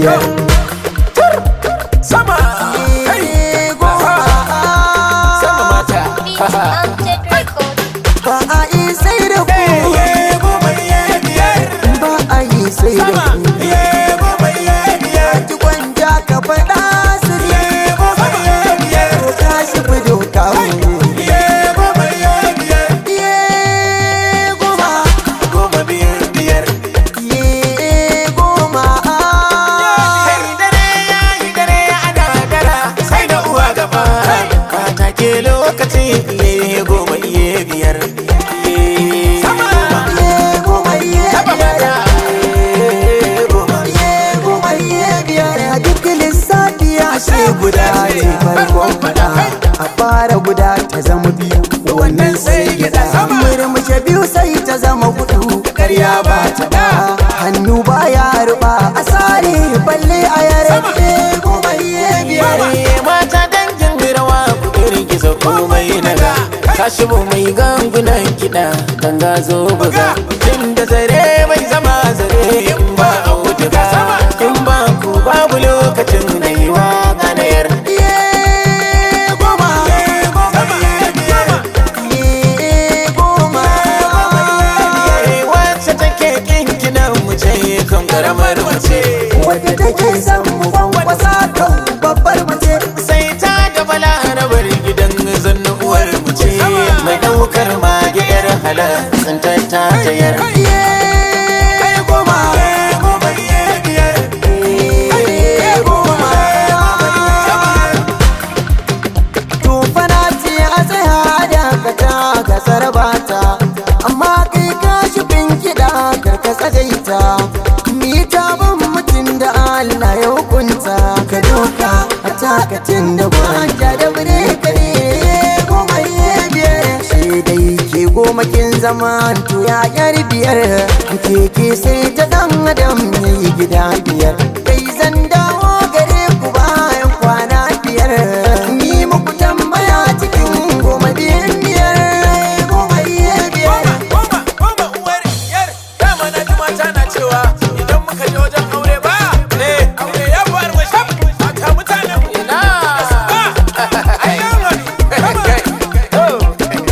biyar. Sama kai. Goma. Sama mata. Amjad Records. Ba a yi sai da ku. Goma iye biyar. Ba a yi sai da Sama ku. iye goma iye biyar. Ki gwanja ka faɗa su ne. Goma iye biyar. Ka shi fi doka mu. Iye goma iye biyar. Iye goma. Goma biyar biyar. Iye goma. Kai dare ya yi dare ana dara sai da uwa gaba. Mata ke lokaci iye goma iye biyar. Sama. Iye goma iye Sama biyar. mata. Iye goma. Iye goma iye biyar. A duk lissafi ashe guda ce farkon faɗa. A fara guda ta zama biyu, wannan sai gyaɗa. Murmushe biyu sai ta zama hudu, karya ba ta da. Hannu baya ruba a sare balle a yare. Iye goma iye biyar. Mata dangin rawa ku girgiza komai naga. Kashibu mai gangunan kiɗa ganga zo buga. Tun da zare mai zama zare in ba auduga. In ba ku babu lokacin na yi wa ganayar. Iye goma. Iye goma. Wacce take kinkinan mu ce kan karamar mace. Wadda take son mu kwankwasa kan babbar mace. Sai ta da balarabar gidan zannu uwar mu ce. Mai daukar mage yar halar tsintar ta tayar. Iye goma. Iye goma. Tufana ce a tsaya dakata ga sarbata. Amma kai ka shifin kiɗa karka tsagaita. Ni ta ban mutum da Allah ya hukunta. Ka doka a takatin da gwanja da bireka ne. Goma iye biyar. Shi dai ke goma kin zama to ya yar biyar. Keke sai ta dan adam yayi gida biyar. Kai zan dawo gare ku bayan kwana biyar. Ni muku tambaya cikin goma biyar biyar. Goma iye biyar. Goma, goma uwar yar. Dama na ji mata na cewa idan muka je wajen aure ba, aure ya fi armashi. Mata mutanen mu. Ina. Ai, an haɗu.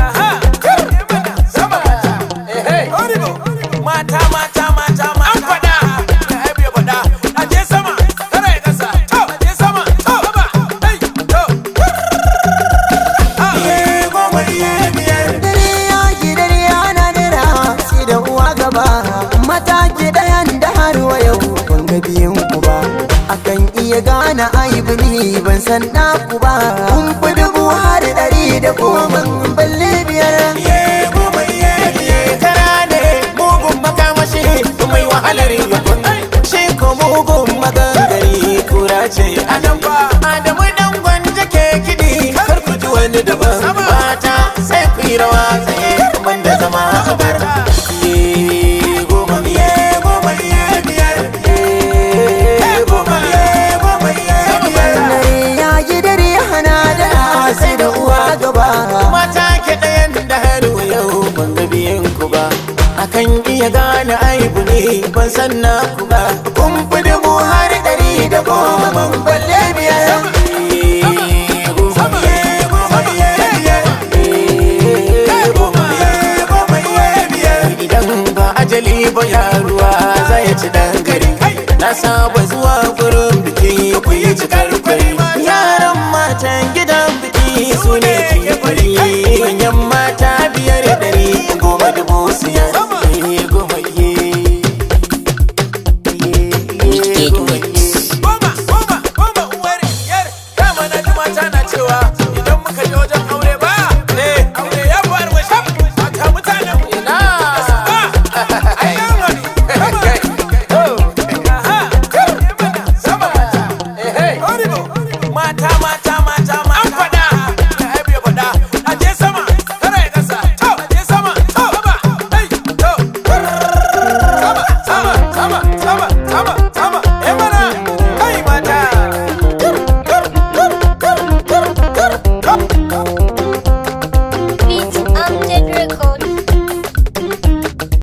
Aha. Sama. Mata, mata, mata, mata. An faɗa. Ai, bai faɗa. A je sama, kara ya ƙasa. To, a je sama, to, sama. Hey, to. Goma, iye biyar. Dare ya ki dare ana dara sai da uwa gaba. Mataki ɗayan da har wa yau ban ga biyun ku ba. Akan iya gane aibu ni ban san naku ba. Kun fi dubu har ɗari da goma balle biyar. Kara ne mugun makamashi mai wahalar yakun shi ko mugun magangari kura ce adam ba Adamu dan gwanja ke kiɗi kar ku ji wani daban mata sai ku yi rawa tsaye banda zama a bar. Iye goma, iye goma, iye biyar. Iye goma, iye goma, iye biyar. Dare ya ki dare hana dara sai da uwa gaba. Mata ke ɗayan da har yau ban ga biyan ku ba. Akan iya gane aibu ne ban san na ku ba. Kun fi dubu har ɗari da goma ban balle biyar. Idan ba ajali ba yaruwa zai ci dan gari. Na saba zuwa gurin biki ku yi cikar kwari. Yaran matan gidan biki su ne ke